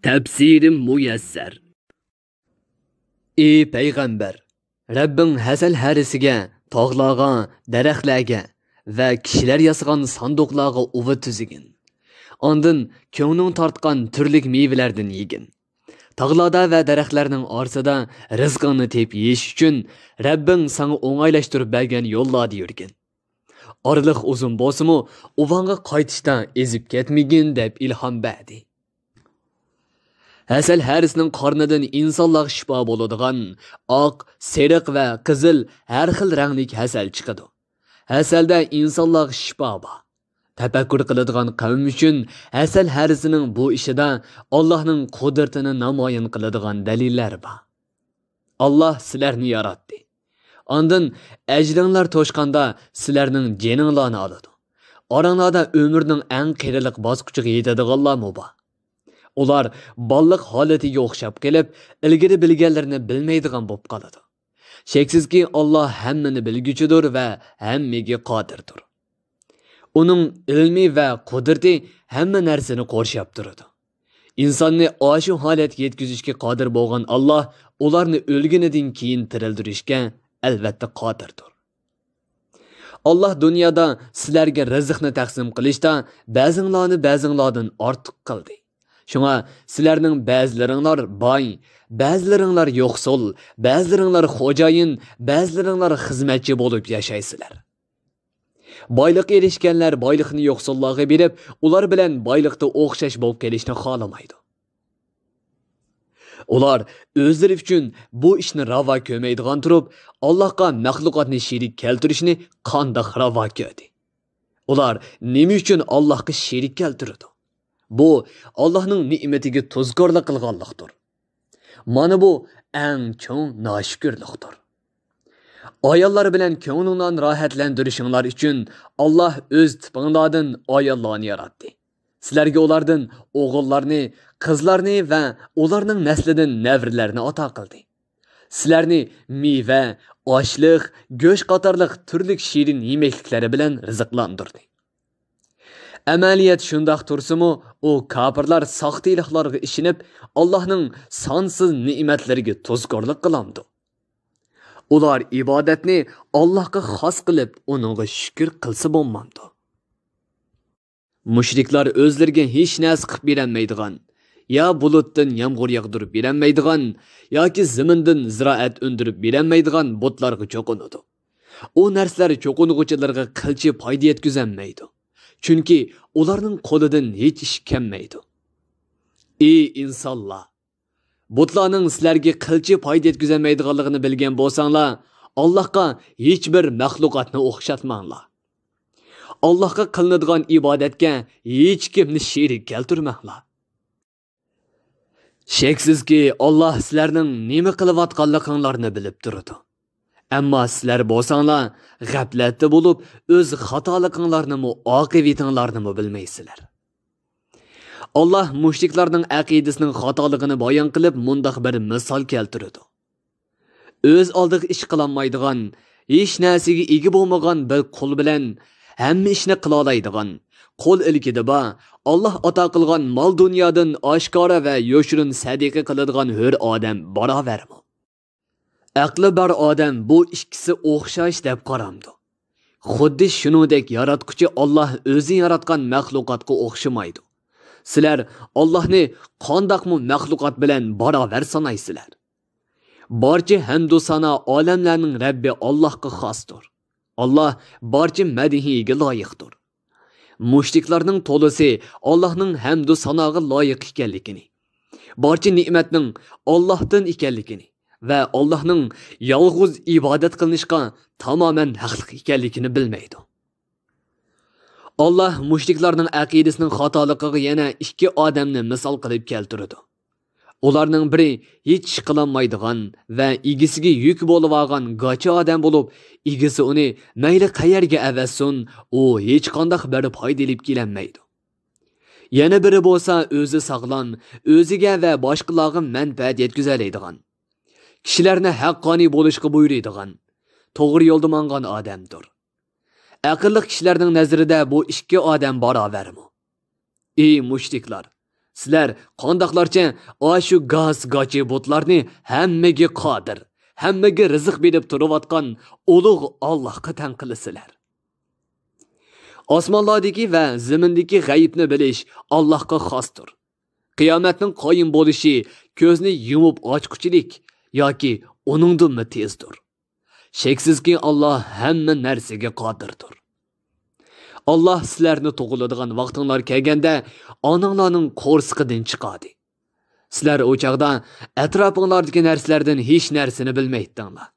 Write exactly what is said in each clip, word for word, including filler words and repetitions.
تەپسىرى مۇيەسسەر. ئى پەيغەمبەر، رەببىڭ ھەسەل ھەرىسىگە، تاغلارغا، دەرەخلەرگە ۋە كىشىلەر ياسىغان ساندۇقلارغا ئۇۋا تۈزگىن. ئاندىن كۆڭلۈڭ تارتقان تۈرلۈك مېۋىلەردىن يېگىن. تاغلاردا ۋە دەرەخلەرنىڭ ئارىسىدا رىزقىڭنى تېپىپ يېيىش ئۈچۈن رەببىڭ ساڭا ئوڭايلاشتۇرۇپ بەرگەن يوللاردا يۈرگىن. ئارىلىق ئۇزۇن بولسىمۇ، ئۇۋاڭغا قايتىشتا ئېزىپ كەتمىگىن، دەپ ئىلھام بەردى. ھەسەل ھەرىسىنىڭ قارنىدىن ئىنسانلارغا شىپا بولىدىغان ئاق، سېرىق ۋە قىزىل ھەر خىل رەڭلىك ھەسەل چىقىدۇ. ھەسەلدە ئىنسانلارغا شىپا بار. تەپەككۇر قىلىدىغان قەۋم ئۈچۈن ھەسەل ھەرىسىنىڭ بۇ ئىشىدا ئاللاھنىڭ قۇدرىتىنى نامايان قىلىدىغان دەلىللەر بار. ئاللاھ سىلەرنى ياراتتى. ئاندىن ئەجىلىڭلار توشقاندا سىلەرنىڭ جېنىڭلارنى ئالىدۇ. ئاراڭلاردا ئۆمۈرنىڭ ئەڭ قېرىلىق باسقۇچىغا يېتىدىغانلارمۇ بار. ئۇلار بالىلىق ھالىتىگە ئوخشاپ قېلىپ، ئىلگىرى بىلگەنلىرىنى بىلمەيدىغان بولۇپ قالىدۇ. شەكسىزكى، ئاللاھ ھەممىنى بىلگۈچىدۇر ۋە ھەممىگە قادىردۇر. ئۇنىڭ ئىلمى ۋە قۇدرىتى ھەممە نەرسىنى قورشاپ تۇرىدۇ. ئىنساننى ئاشۇ ھالەتكە يەتكۈزۈشكە قادىر بولغان ئاللاھ ئۇلارنى ئۆلگىنىدىن كېيىن تىرىلدۈرۈشكە ئەلۋەتتە قادىردۇر. ئاللاھ دۇنيادا سىلەرگە رىزىقنى تەقسىم قىلىشتا بەزىڭلارنى بەزىڭلاردىن ئارتۇق قىلدى. شۇڭا سىلەرنىڭ بەزىلىرىڭلار باي، بەزىلىرىڭلار يوقسۇل، بەزىلىرىڭلار خوجايىن، بەزىلىرىڭلار خىزمەتچى بولۇپ ياشايسىلەر. بايلىققا ئېرىشكەنلەر بايلىقنى يوقسۇللارغا بېرىپ، ئۇلار بىلەن بايلىقتا ئوخشاش بولۇپ قېلىشنى خالىمايدۇ. ئۇلار ئۆزلىرى ئۈچۈن بۇ ئىشنى راۋا كۆرمەيدىغان تۇرۇپ، ئاللاھقا مەخلۇقاتنى شېرىك كەلتۈرۈشنى قانداق راۋا كۆردى؟ ئۇلار نېمە ئۈچۈن ئاللاھقا شېرىك كەلتۈرىدۇ؟ بۇ ئاللاھنىڭ نېمىتىگە تۇزكورلۇق قىلغانلىقتۇر. مانا بۇ ئەڭ چوڭ ناشۈكۈرلۈكتۇر. ئاياللار بىلەن كۆڭلۈڭلارنى راھەتلەندۈرۈشۈڭلار ئۈچۈن ئاللاھ ئۆز تىپىڭلاردىن ئاياللارنى ياراتتى. سىلەرگە ئۇلاردىن ئوغۇللارنى، قىزلارنى ۋە ئۇلارنىڭ نەسلىدىن نەۋرىلەرنى ئاتا قىلدى. سىلەرنى مېۋە، ئاشلىق، گۆش قاتارلىق تۈرلۈك شېرىن يېمەكلىكلەر بىلەن رىزىقلاندۇردى. ئەمەلىيەت شۇنداق تۇرسىمۇ، ئۇ كاپىرلار ساختىلىقلارغا ئىشىنىپ، ئاللاھنىڭ سانسىز نېمەتلىرىگە تۇزكورلۇق قىلامدۇ؟ ئۇلار ئىبادەتنى ئاللاھقا خاس قىلىپ، ئۇنىڭغا شۈكۈر قىلسا بولمامدۇ؟ مۇشرىكلار ئۆزلىرىگە ھېچ نەرسە قىلىپ بېرەلمەيدىغان، يا بۇلۇتتىن يامغۇر ياغدۇرۇپ بېرەلمەيدىغان، ياكى زېمىندىن زىرائەت ئۈندۈرۈپ بېرەلمەيدىغان بۇتلارغا چوقۇنىدۇ. ئۇ نەرسىلەر چوقۇنغۇچىلىرىغا قىلچە پايدا يەتكۈزەلمەيدۇ. چۈنكى ئۇلارنىڭ قولىدىن ھېچ ئىش كەلمەيدۇ. ئى ئىنسانلار! بۇتلارنىڭ سىلەرگە قىلچە پايدا يەتكۈزەلمەيدىغانلىقىنى بىلگەن بولساڭلار، ئاللاھقا ھېچبىر مەخلۇقاتنى ئوخشاتماڭلار. ئاللاھقا قىلىنىدىغان ئىبادەتكە ھېچكىمنى شېرىك كەلتۈرمەڭلار. شەكسىزكى، ئاللاھ سىلەرنىڭ نېمە قىلىۋاتقانلىقىڭلارنى بىلىپ تۇرىدۇ. ئەمما سىلەر بولساڭلار غەپلەتتە بولۇپ، ئۆز خاتالىقىڭلارنىمۇ، ئاقىۋىتىڭلارنىمۇ بىلمەيسىلەر. ئاللاھ مۇشرىكلارنىڭ ئەقىدىسىنىڭ خاتالىقىنى بايان قىلىپ، مۇنداق بىر مىسال كەلتۈرىدۇ. ئۆز ئالدىغا ئىش قىلالمايدىغان، ھېچ نەرسىگە ئىگە بولمىغان بىر قۇل بىلەن ھەممە ئىشنى قىلالايدىغان، قول ئىلكىدە بار، ئاللاھ ئاتا قىلغان مال-دۇنيادىن ئاشكارا ۋە يوشۇرۇن سەدىقە قىلىدىغان ھۆر ئادەم باراۋەرمۇ؟ ئەقلى بار ئادەم بۇ ئىككىسى ئوخشاش دەپ قارامدۇ؟ خۇددى شۇنىڭدەك ياراتقۇچى ئاللاھ ئۆزى ياراتقان مەخلۇقاتقا ئوخشىمايدۇ. سىلەر ئاللاھنى قانداقمۇ مەخلۇقات بىلەن باراۋەر سانايسىلەر؟ بارچە ھەمدۇ سانا ئالەملەرنىڭ رەببى ئاللاھقا خاستۇر. ئاللاھ بارچە مەدھىيىگە لايىقتۇر. مۇشرىكلارنىڭ تولىسى ئاللاھنىڭ ھەمدۇ ساناغا لايىق ئىكەنلىكىنى، بارچە نېمەتنىڭ ئاللاھتىن ئىكەنلىكىنى ۋە ئاللاھنىڭ يالغۇز ئىبادەت قىلىنىشقا تامامەن ھەقلىق ئىكەنلىكىنى بىلمەيدۇ. ئاللاھ مۇشرىكلارنىڭ ئەقىدىسىنىڭ خاتالىقىغا يەنە ئىككى ئادەمنى مىسال قىلىپ كەلتۈرىدۇ. ئۇلارنىڭ بىرى ھېچ ئىش قىلالمايدىغان ۋە ئىگىسىگە يۈك بولۇۋالغان گاچا ئادەم بولۇپ، ئىگىسى ئۇنى مەيلى قەيەرگە ئەۋەتسۇن، ئۇ ھېچقانداق بىر پايدا ئېلىپ كېلەلمەيدۇ. يەنە بىرى بولسا ئۆزى ساغلام، ئۆزىگە ۋە باشقىلارغا مەنپەئەت يەتكۈزەلەيدىغان، كىشىلەرنى ھەققانىي بولۇشقا بۇيرۇيدىغان، توغرا يولدا ماڭغان ئادەمدۇر. ئەقىللىق كىشىلەرنىڭ نەزىرىدە بۇ ئىككى ئادەم باراۋەرمۇ؟ ئى مۇشرىكلار! سىلەر قانداقلارچە ئاشۇ گاس-گاچى بۇتلارنى ھەممىگە قادىر، ھەممىگە رىزىق بېرىپ تۇرۇۋاتقان ئۇلۇغ ئاللاھقا تەن قىلىسىلەر؟ ئاسمانلاردىكى ۋە زېمىندىكى غەيىبنى بىلىش ئاللاھقا خاستۇر. قىيامەتنىڭ قايىم بولۇشى كۆزنى يۇمۇپ ئاچقۇچىلىك ياكى ئۇنىڭدىنمۇ تېزدۇر. شەكسىزكى، ئاللاھ ھەممە نەرسىگە قادىردۇر. ئاللاھ سىلەرنى تۇغۇلىدىغان ۋاقتىڭلار كەلگەندە ئاناڭلارنىڭ قورسىقىدىن چىقاردى. سىلەر ئۇ چاغدا ئەتراپىڭلاردىكى نەرسىلەردىن ھېچ نەرسىنى بىلمەيتتىڭلار.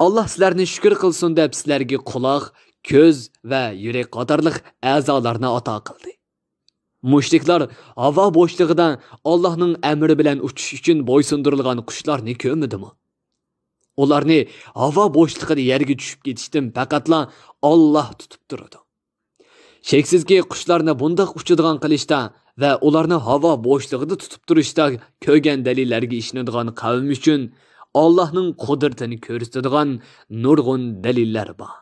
ئاللاھ سىلەرنى شۈكۈر قىلسۇن دەپ سىلەرگە قۇلاق، كۆز ۋە يۈرەك قاتارلىق ئەزالارنى ئاتا قىلدى. مۇشرىكلار ھاۋا بوشلۇقىدا ئاللاھنىڭ ئەمرى بىلەن ئۇچۇش ئۈچۈن بويسۇندۇرۇلغان قۇشلارنى كۆرمىدىمۇ؟ ئۇلارنى ھاۋا بوشلۇقىدا يەرگە چۈشۈپ كېتىشتىن پەقەتلا ئاللاھ تۇتۇپ تۇرىدۇ. شەكسىزكى، قۇشلارنى بۇنداق ئۇچىدىغان قىلىشتا ۋە ئۇلارنى ھاۋا بوشلۇقىدا تۇتۇپ تۇرۇشتا كۆرگەن دەلىللەرگە ئىشىنىدىغان قەۋم ئۈچۈن ئاللاھنىڭ قۇدرىتىنى كۆرسىتىدىغان نۇرغۇن دەلىللەر بار.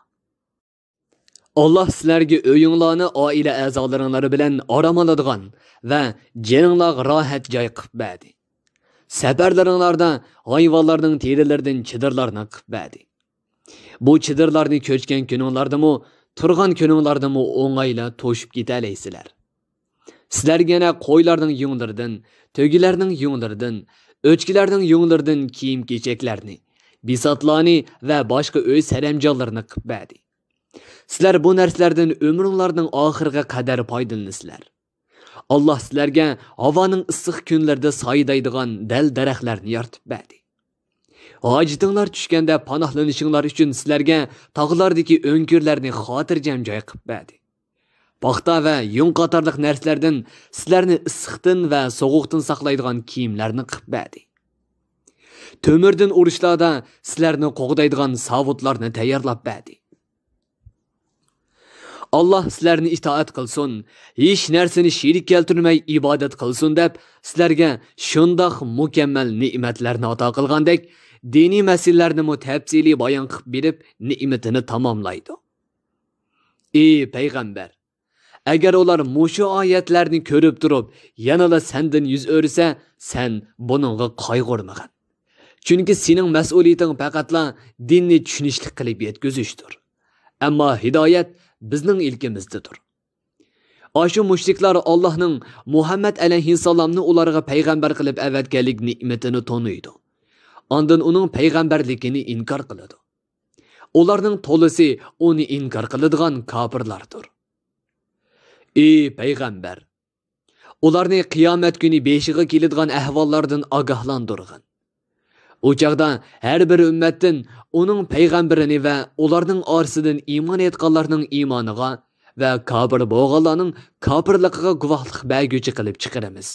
ئاللاھ سىلەرگە ئۆيۈڭلارنى ئائىلە ئەزالىرىڭلار بىلەن ئارام ئالىدىغان ۋە جېنىڭلارغا راھەت جاي قىلىپ بەردى. سەپەرلىرىڭلاردا ھايۋانلارنىڭ تېرىلىرىدىن چېدىرلارنى قىلىپ بەردى. بۇ چېدىرلارنى كۆچكەن كۈنۈڭلاردىمۇ، تۇرغان كۈنۈڭلاردىمۇ ئوڭايلا توشۇپ كېتەلەيسىلەر. سىلەرگە يەنە قويلارنىڭ يۇڭلىرىدىن، تۆگىلەرنىڭ يۇڭلىرىدىن، ئۆچكىلەرنىڭ يۇڭلىرىدىن كىيىم-كېچەكلەرنى، بىساتلارنى ۋە باشقا ئۆي سەرەمجانلىرىنى قىلىپ بەردى. سىلەر بۇ نەرسىلەردىن ئۆمرۈڭلارنىڭ ئاخىرىغا قەدەر پايدىلىنىسىلەر. ئاللاھ سىلەرگە ھاۋانىڭ ئىسسىق كۈنلىرىدە سايىدايدىغان دەل دەرەخلەرنى يارىتىپ بەردى. ھاجىتىڭلار چۈشكەندە پاناھلىنىشىڭلار ئۈچۈن سىلەرگە تاغلاردىكى ئۆڭكۈرلەرنى خاتىرجەم جاي قىلىپ بەردى. پاختا ۋە يۇڭ قاتارلىق نەرسىلەردىن سىلەرنى ئىسسىقتىن ۋە سوغۇقتىن ساقلايدىغان كىيىملەرنى قىلىپ بەردى. تۆمۈردىن ئۇرۇشلاردا سىلەرنى قوغدايدىغان ساۋۇتلارنى تەييارلاپ بەردى. ئاللاھ سىلەرنى ئىتائەت قىلسۇن، ھېچ نەرسىنى شېرىك كەلتۈرمەي ئىبادەت قىلسۇن دەپ سىلەرگە شۇنداق مۇكەممەل نېمەتلەرنى ئاتا قىلغاندەك، دىنىي مەسىلىلەرنىمۇ تەپسىلىي بايان قىلىپ بېرىپ نېمىتىنى تاماملايدۇ. ئى پەيغەمبەر! ئەگەر ئۇلار مۇشۇ ئايەتلەرنى كۆرۈپ تۇرۇپ يەنىلا سەندىن يۈز ئۆرۈسە، سەن بۇنىڭغا قايغۇرمىغىن. چۈنكى سېنىڭ مەسئۇلىيىتىڭ پەقەتلا دىننى چۈشىنىشلىك قىلىپ يەتكۈزۈشتۇر. ئەمما ھىدايەت بىزنىڭ ئىلكىمىزدىدۇر. ئاشۇ مۇشرىكلار ئاللاھنىڭ مۇھەممەد ئەلەيھىسسالامنى ئۇلارغا پەيغەمبەر قىلىپ ئەۋەتكەنلىك نېمىتىنى تونۇيدۇ. ئاندىن ئۇنىڭ پەيغەمبەرلىكىنى ئىنكار قىلىدۇ. ئۇلارنىڭ تولىسى ئۇنى ئىنكار قىلىدىغان كاپىرلاردۇر. ئى پەيغەمبەر! ئۇلارنى قىيامەت كۈنى بېشىغا كېلىدىغان ئەھۋاللاردىن ئاگاھلاندۇرغىن. ئۇ چاغدا ھەر بىر ئۈممەتتىن ئۇنىڭ پەيغەمبىرىنى ۋە ئۇلارنىڭ ئارىسىدىن ئىمان ئېيتقانلارنىڭ ئىمانىغا ۋە كاپىر بولغانلارنىڭ كاپىرلىقىغا گۇۋاھلىق بەرگۈچى قىلىپ چىقىرىمىز.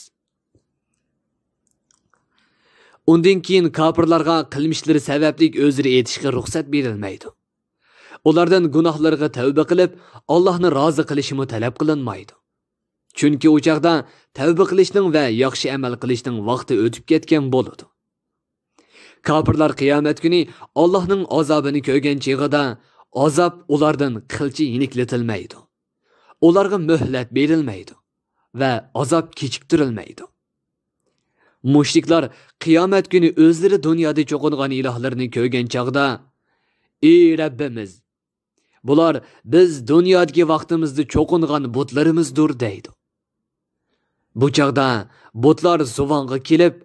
ئۇندىن كېيىن كاپىرلارغا قىلمىشلىرى سەۋەبلىك ئۆزرە ئېيتىشقا رۇخسەت بېرىلمەيدۇ. ئۇلاردىن گۇناھلىرىغا تەۋبە قىلىپ، ئاللاھنى رازى قىلىشىمۇ تەلەپ قىلىنمايدۇ. چۈنكى ئۇ چاغدا تەۋبە قىلىشنىڭ ۋە ياخشى ئەمەل قىلىشنىڭ ۋاقتى ئۆتۈپ كەتكەن بولىدۇ. كاپىرلار قىيامەت كۈنى ئاللاھنىڭ ئازابىنى كۆرگەن چېغىدا، ئازاب ئۇلاردىن قىلچە يېنىكلىتىلمەيدۇ. ئۇلارغا مۆھلەت بېرىلمەيدۇ ۋە ئازاب كېچىكتۈرۈلمەيدۇ. مۇشرىكلار قىيامەت كۈنى ئۆزلىرى دۇنيادا چوقۇنغان ئىلاھلىرىنى كۆرگەن چاغدا، ئى رەببىمىز، بۇلار بىز دۇنيادىكى ۋاقتىمىزدا چوقۇنغان بۇتلىرىمىزدۇر دەيدۇ. بۇ چاغدا بۇتلار زۇۋانغا كېلىپ،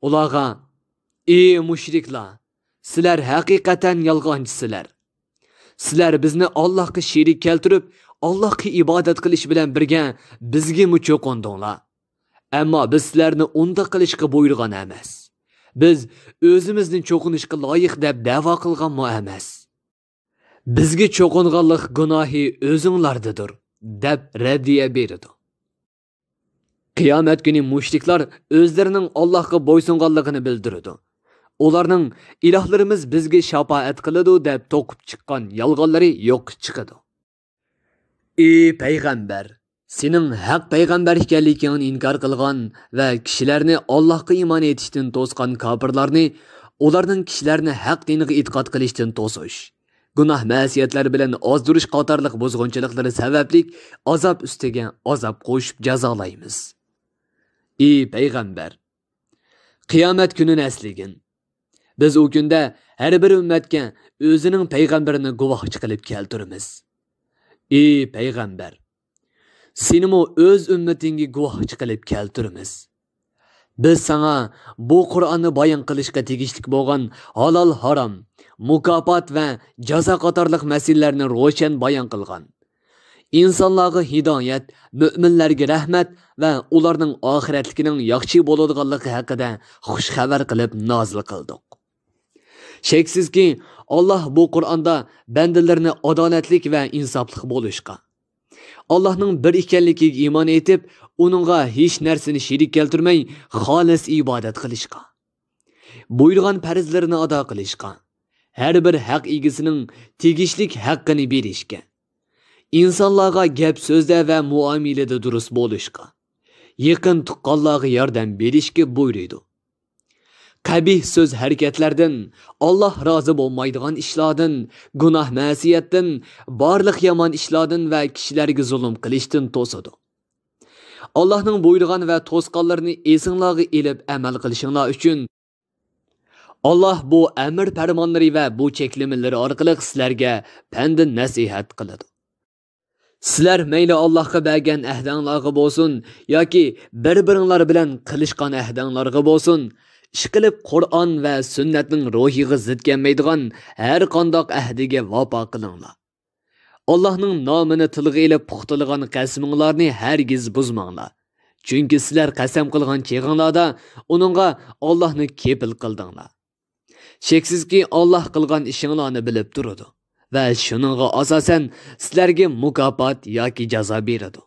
ئۇلارغا، ئى مۇشرىكلار، سىلەر ھەقىقەتەن يالغانچىسىلەر. سىلەر بىزنى ئاللاھقا شېرىك كەلتۈرۈپ، ئاللاھقا ئىبادەت قىلىش بىلەن بىرگە بىزگىمۇ چوقۇندۇڭلار. ئەمما بىز سىلەرنى ئۇنداق قىلىشقا بۇيرۇغان ئەمەس. بىز ئۆزىمىزنى چوقۇنۇشقا لايىق دەپ دەۋا قىلغانمۇ ئەمەس. بىزگە چوقۇنغانلىق گۇناھى ئۆزۈڭلاردىدۇر، دەپ رەددىيە بېرىدۇ. قىيامەت كۈنى مۇشرىكلار ئۆزلىرىنىڭ ئاللاھقا بويسۇنغانلىقىنى بىلدۈرىدۇ. ئۇلارنىڭ ئىلاھلىرىمىز بىزگە شاپائەت قىلىدۇ دەپ توقۇپ چىققان يالغانلىرى يوققا چىقىدۇ. ئى پەيغەمبەر! سېنىڭ ھەق پەيغەمبەر ئىكەنلىكىڭنى ئىنكار قىلغان ۋە كىشىلەرنى ئاللاھقا ئىمان ئېيتىشتىن توسقان كاپىرلارنى ئۇلارنىڭ كىشىلەرنى ھەق دىنىغا ئېتىقاد قىلىشتىن توسۇش، گۇناھ-مەسىيەتلەر بىلەن ئازدۇرۇش قاتارلىق بۇزغۇنچىلىقلىرى سەۋەبلىك ئازاب ئۈستىگە ئازاب قوشۇپ جازالايمىز. ئى پەيغەمبەر! قىيامەت كۈنىنى ئەسلىگىن. بىز ئۇ كۈندە ھەر بىر ئۈممەتكە ئۆزىنىڭ پەيغەمبىرىنى گۇۋاھچى قىلىپ كەلتۈرىمىز. ئى پەيغەمبەر! سېنىمۇ ئۆز ئۈممىتىڭگە گۇۋاھچى قىلىپ كەلتۈرىمىز. بىز ساڭا بۇ قۇرئاننى بايان قىلىشقا تېگىشلىك بولغان ھالال، ھارام، مۇكاپات ۋە جازا قاتارلىق مەسىلىلەرنى روشەن بايان قىلغان، ئىنسانلارغا ھىدايەت، مۆمىنلەرگە رەھمەت ۋە ئۇلارنىڭ ئاخىرەتلىكىنىڭ ياخشى بولىدىغانلىقى ھەققىدە خۇش خەۋەر قىلىپ نازىل قىلدۇق. شەكسىزكى، ئاللاھ بۇ قۇرئاندا بەندىلىرىنى ئادالەتلىك ۋە ئىنساپلىق بولۇشقا، ئاللاھنىڭ بىر ئىكەنلىكىگە ئىمان ئېيتىپ، ئۇنىڭغا ھېچ نەرسىنى شېرىك كەلتۈرمەي، خالىس ئىبادەت قىلىشقا، بۇيرۇغان پەرزلىرىنى ئادا قىلىشقا، ھەر بىر ھەق ئىگىسىنىڭ تېگىشلىك ھەققىنى بېرىشكە، ئىنسانلارغا گەپ سۆزدە ۋە مۇئامىلىدە دۇرۇس بولۇشقا، يېقىن تۇغقانلارغا ياردەم بېرىشكە بۇيرۇيدۇ. قەبىھ سۆز ھەرىكەتلەردىن، ئاللاھ رازى بولمايدىغان ئىشلاردىن، گۇناھ مەسىيەتتىن، بارلىق يامان ئىشلاردىن ۋە كىشىلەرگە زۇلۇم قىلىشتىن توسىدۇ. ئاللاھنىڭ بۇيرۇغان ۋە توسقانلىرىنى ئېسىڭلارغا ئېلىپ ئەمەل قىلىشىڭلار ئۈچۈن، ئاللاھ بۇ ئەمر پەرمانلىرى ۋە بۇ چەكلىمىلىرى ئارقىلىق سىلەرگە پەند نەسىھەت قىلىدۇ. سىلەر مەيلى ئاللاھقا بەرگەن ئەھدىڭلارغا بولسۇن ياكى بىر-بىرىڭلار بىلەن قىلىشقان ئەھدىڭلارغا بولسۇن، ئىشقىلىپ قۇرئان ۋە سۈننەتنىڭ روھىغا زىت كەلمەيدىغان ھەر قانداق ئەھدىگە ۋاپا قىلىڭلار. ئاللاھنىڭ نامىنى تىلغا ئېلىپ پۇختىلىغان قەسىمىڭلارنى ھەرگىز بۇزماڭلار. چۈنكى سىلەر قەسەم قىلغان چېغىڭلاردا ئۇنىڭغا ئاللاھنى كېپىل قىلدىڭلار. شەكسىزكى، ئاللاھ قىلغان ئىشىڭلارنى بىلىپ تۇرىدۇ ۋە شۇنىڭغا ئاساسەن سىلەرگە مۇكاپات ياكى جازا بېرىدۇ.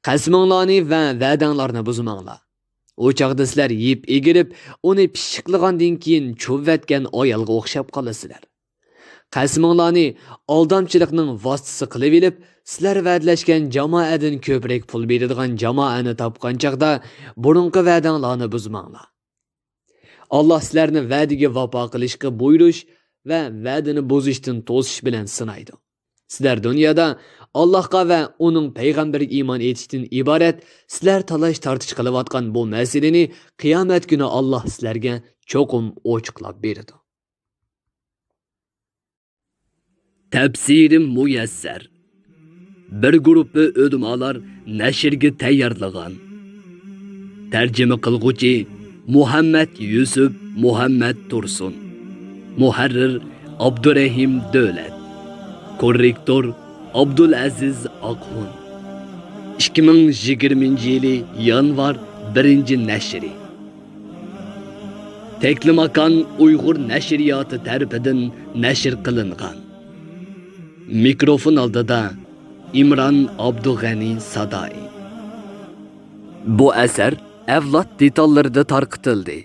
قەسىمىڭلارنى ۋە ۋەدەڭلارنى بۇزماڭلار. ئۇ چاغدا سىلەر يىپ ئېگىرىپ، ئۇنى پىششىقلىغاندىن كېيىن چۇۋۇۋەتكەن ئايالغا ئوخشاپ قالىسىلەر. قەسىمىڭلارنى ئالدامچىلىقنىڭ ۋاسىتىسى قىلىۋېلىپ، سىلەر ۋەدىلەشكەن جامائەدىن كۆپرەك پۇل بېرىدىغان جامائەنى تاپقان چاغدا بۇرۇنقى ۋەدەڭلارنى بۇزماڭلار. ئاللاھ سىلەرنى ۋەدىگە ۋاپا قىلىشقا بۇيرۇش ۋە ۋەدىنى بۇزۇشتىن توسۇش بىلەن سىنايدۇ. سىلەر دۇنيادا ئاللاھقا ۋە ئۇنىڭ پەيغەمبىرىگە ئىمان ئېيتىشتىن ئىبارەت سىلەر تالاش-تارتىش قىلىۋاتقان بۇ مەسىلىنى قىيامەت كۈنى ئاللاھ سىلەرگە چوقۇم ئوچۇقلاپ بېرىدۇ. تەپسىرى مۇيەسسەر. بىر گۇرۇپپا ئۆلىمالار نەشرگە تەييارلىغان. تەرجىمە قىلغۇچى مۇھەممەد يۈسۈپ مۇھەممەد تۇرسۇن. مۇھەررىر ئابدۇرەھىم دۆلەت. كوررېكتور ئابدۇلئەزىز ئاقخۇن. ئىككى مىڭ يىگىرمىنچى يىلى يانۋار بىرىنچى نەشرى. تەكلىماكان ئۇيغۇر نەشرىياتى تەرىپىدىن نەشر قىلىنغان. مىكروفون ئالدىدا ئىمران ئابدۇغەنى سادائى. بۇ ئەسەر ئەۋلاد دېتاللىرىدا تارقىتىلدى.